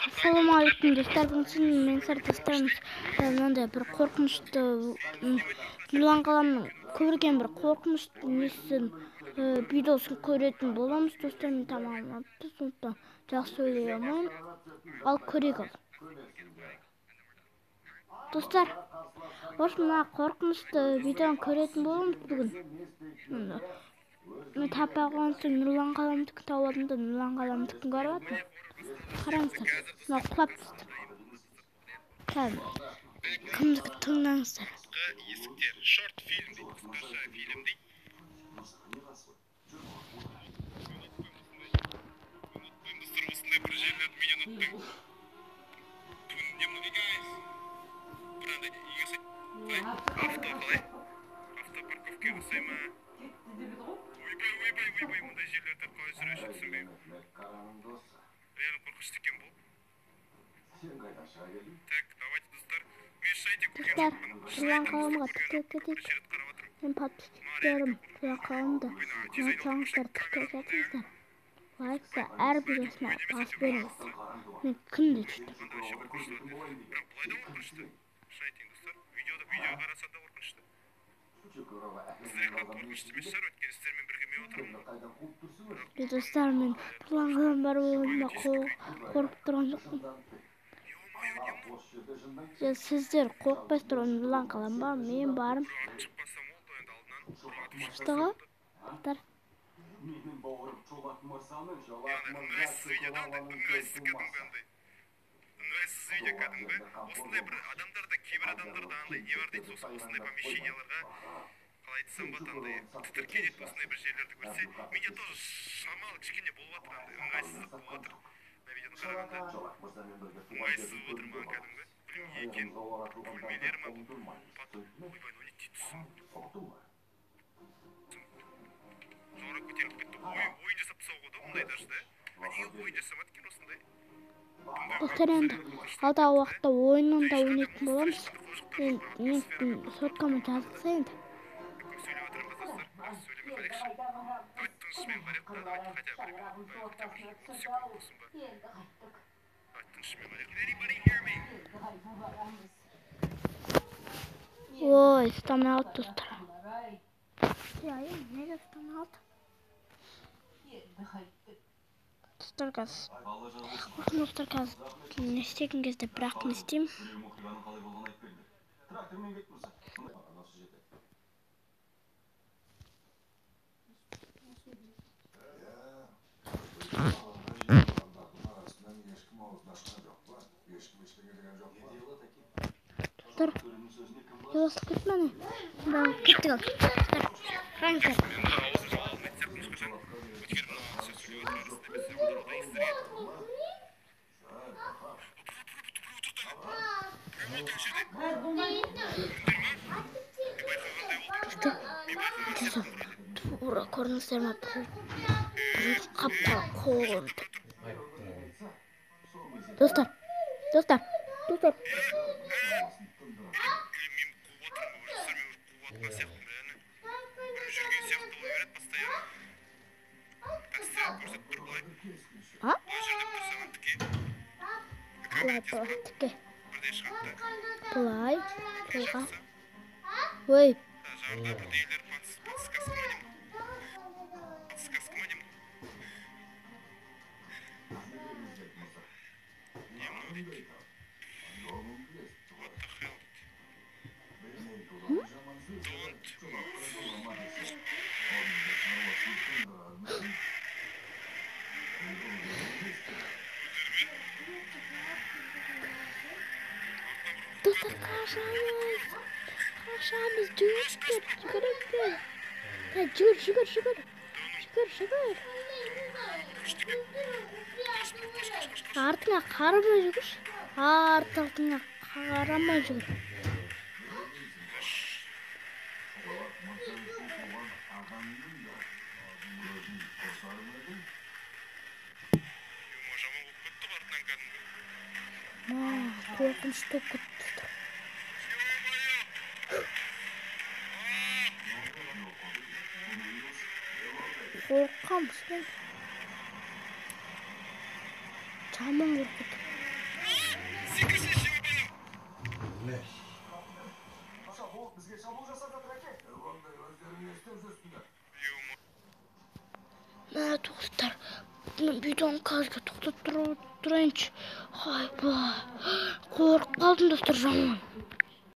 Ассалаумағалейкум, достар! Бүгін мен сіздер достарымыз мынандай бір қорқынышты Нұрлан Қаламның көрген бір қорқынышты несін, видеосын көретін боламыз, достар. Мен тамағым алыпты, сондықтан жақсы сөйлей алмаймын. Ал көрейік. Ал, достар, осы мына қорқынышты видеоны көретін боламыз бүгін. Мен таппай қойған соң Нұрлан Қаламдікін тауып алдым да, Нұрлан Қаламдікін көріп жатырмын. Қараңыздар, мынау құлап түсті. Кәдімгі кімдікі, тыңдаңыздар. Есіктер, шорт фильм дейді, қысқаша фильм дейді. Ұнатпаймын, достар, осындай бір жерлерді мен ұнатпаймын. Не мынау, guys, бір андай үйге ұқсайды. Қалай авто, қалай автопарковкаға ұқсай ма? Ойбай, ойбай, ойбай, мындай жерлерде қалай жүр, вообще түсінбеймін. Реально қорқынышты екен бұл. Так, давайте, достар, мен шын айтайын, көрген Достар, жоқпын. Шын Нұрлан айтамын, Қаламға достар, көрген тіркеліп жоқпын. кетейік. Бірінші рет қарап жатырмын. Мен подписчиктерім, Нұрлан Қаламды ұнатсаңыздар, тіркеліп жатыңыздар, лайкты әр видеосына басып беріңіздер. Мен күнде түстім. Анда вообще қорқынышты, бірақ былай да қорқынышты, шын айтайын, достар. Видеода, видео қараса да қорқынышты. Сіздерге қатты қорқынышты емес шығар, өйткені сіздермен бірге мен отырмын ғой. Достар, мен Нұрлан Қалам бар болғанына қорқып тұрған жоқпын. Ё-моё, не мынау? Сіздер қорықпайсыздар ғой, Нұрлан Қалам бар, мен бармын. Біреу атып шықпаса болды енді, алдынан біреу атып Күшті шықпаса ғой, болды. достар. Менің бауырым Чолақ мырзаның Яғни ыңғайсыз видео да, андай ыңғайсыз, кәдімгі андай ыңғайсыз видео кәдімгі. Осындай бір адамдарда, кейбір адамдарда андай не бар дейді, осы осындай помещенияларға, қалай айтсам болады, андай тітіркенеді осындай бір жерлерді көрсе. Менде тоже шамалы кішкене болып жатыр, андай ыңғайсыздық болып жатыр. Мына видеоны қарағанда ыңғайсыз болып отыр маған кәдімгі. Білмеймін, не екен, бөлмелер ма бұл? Ойбай, мынау не түсім? Жоғары көтеріліп кетті. Ойын жасап тастауға да ондай даже да. А неге ойын жасамады екен осындай? Достар, енді алдағы уақытта ойыннан да ойнайтын боламыз. Мен соткама жазылса енді. Көп сөйлеп жатырмын достар, жақсы сөйлемей қалайықшы. Давайте тынышымен қарайық та, давайте хотя бы бір минут, хотя бы 30 секунд болсын ба. Давайте тынышымен қарайық. Anybody hear me? Ой, ұстамай қалды, достар. Неге ұстамай қалды, достар? Қазір, достар, қазір не істеген кезде бірақ не істеймін? Оқиғаның қалай болғанын айтып беріңдер. Трактормен кетті мырза. Анасы жетеді. Арасынан ешкім аузын ашқан жоқ па? Ешкім ештеңе деген жоқ па? Достар, басылып кетті міне. Кеттік. Ал, достар, қараңыздар. Мен мына аузым жаба алмайтын сияқтымын ешқашан, өйткені мынау ағылшынша сөйлеп жатыр арасында. Мен сіздерге аударайын сіздерге. Біреу отыр жерде, көрдіңдер ма? Мен байқағандай болды. Достар, Мен байқаған сияқтымын вроде. Тура көрдіңіздер ма? Біреу қап қара көрінді. Достар, достар, достар! Или мен қуып жатырмын ба уже? Достар, мен уже қуып жатқан сияқтымын реально. Біреу жүрген сияқты бола береді постоянно. Так, стрелка көрсетіп тұр былай. А? Былай жүр деп тұр саған тіке. Былай, былай, тіке. Бірден шығады да. Былай солға. Шықса Ой! жаңағыда бірдеңелер, подсказка ма деймін, подсказка ма деймін, не мынау дейді? What the hell дейді. Don't move. Көтерме. Артынан біреу. Достар, қашамыз, қашамыз! Жүгіріңдер, жүгіріңдер! Жүгір, жүгір, жүгір, жүгір, жүгір! Артыңа қарамай жүгірші, артыңа қарамай жүгір. Чолақ мырза үшін туған ағаңның да көзін қосар ма едің? Ё, жаман болып кетті ғой артынан кәдімгі. Ма, қорқынышты болып кетті, достар. Ё-моё! Қорқамыз ғой, жаман қорқып. Бізге шабуыл жасап жатыр, әке. Ондай өздерің не істеп жүрсіңдер? Мә, достар, мен видеоны қазір тоқтатып тұрайыншы. Айба, қорқып қалдым, достар, жаман.